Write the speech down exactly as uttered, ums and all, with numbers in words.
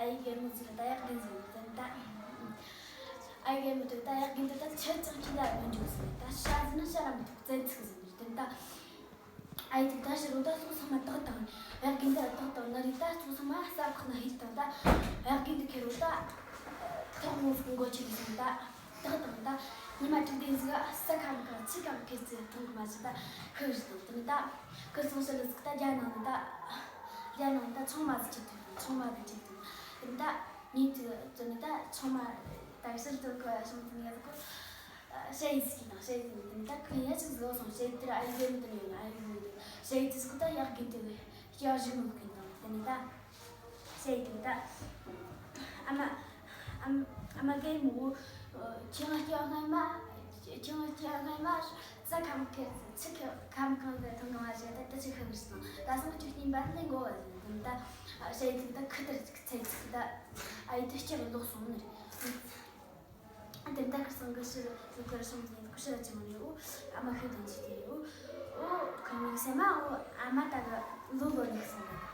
ཨ་ཡེ་གེ་མོ་ཚོ་ད་ཡག་གིན་ཟིན་དེ་ད། ཨ་ཡེ་གེ་མོ་ཚོ་ད་ཡག་གིན་དེ་ད་ཆེ་ཚང་ཁྱི་ལ་མི་འཇུག་ཟིན་ད་ཤ་ཟིན་ན་ཤ་ར་མི་ཐུག་བཙན་ཚིག་ཟིན་དེ་ད། ཨ་ཡེ་དེ་ད་ཕྱི་རུ་ད་སོ་སོ་མ་ཏག་དང་། ཡག་གིན་དེ་ཏག་དང་ན་རི་ད་སོ་སོ་མ་ས་ཁོག་ན་ཧིལ་དང་ད། ཡག་གིན་དེ་ཁེ་རུ་ད། ཐོག་མོ་སྐུ་མགོ་ཆེ་གི་ཟིན་ད། ཏག་དང་ད། ཉི་མ་དྲུག་བདུན་ཟིག་ས་ཁམས་གང་ཆི་གང་ཁེར་ཚེ་མཐོང་གི་མ་ཤི་ད། ཁུ་བཞི་དང་དེ་ནི་ད། ཁུ་སོང་ཤི་ལི་ཟིག་ད་རྒྱ་ནང་ནི་ད། རྒྱ་ནང་ད་ཚོང་མ་ཟིག་ཅིག་ཐུག་དང་ཚོང་མ་ཟིག་ཅིག་ཐུག་དེ་ནི་ད། ཉིན་དུ་དེ་ནི་ད་ཚོང་མ་ད་ཕྱིར་དུ་ཁུ་སོང་དེ་ནི་ཡ་ཁུ། ཤ་ཡི་ཟིག་དང་ཤ་ཡི་ཟིག་དེ་ནི་ད་ཁུ་ཡ་ཅིག་ཟིག་སོང་ཤ་ཡི་དེར་ཨ་ཡི་ཟེར་མི་དེ་ནི་ཡོད་ན་ཨ་ཡི་ཟེར་མི་དེ་ཤ་ཡི་དེ་ཟིག་ད་ཡག་གིན་དེ་ལས་ཡག་ཞིག་མི་གིན་དང་དེ་ནི་ད། ཟེར་དུས་ད། ཨ་མ། ཨ་མ་རྒན་མོ། ཁྱེད་རང་སྐྱེ་བ་སྔ་མ། ཁྱེད་རང་སྐྱེ་བ་སྔ་མ། ས་ཁམས་ཁེར་ཚི་ཁ་ཁམས་གང་གི་ཐང་གང་བ་ཞིག་ད་ད་ཅི་ཁ་མི་སྲིད་ད་སང་བཅུ་གཉིས་པ་ལས་འགོ་བ་ཟིན་ད། ཟེར་དུས་ད་ཁུ་ཐར་ཅིག་ཚེ་ཚིག་ད། ཨ་ཡི་ད་སྐྱེ་བ་ལོག་སོང་ནི་རེད། དེ་ད་ཁར་སང་གི་ཕྱིར་དུ་ཁར་སོང་དེ་ཁུ་ཤ་ཅི་མ་རེད་འོ། ཨ་མ་ཁུ་དང་ཅི་དེ་འོ། འོ་ཁུ་མིག་སེ་མ་འོ་ཨ་མ་ད་གི་ལོ་ལོ་ཉིག་སོང་ད།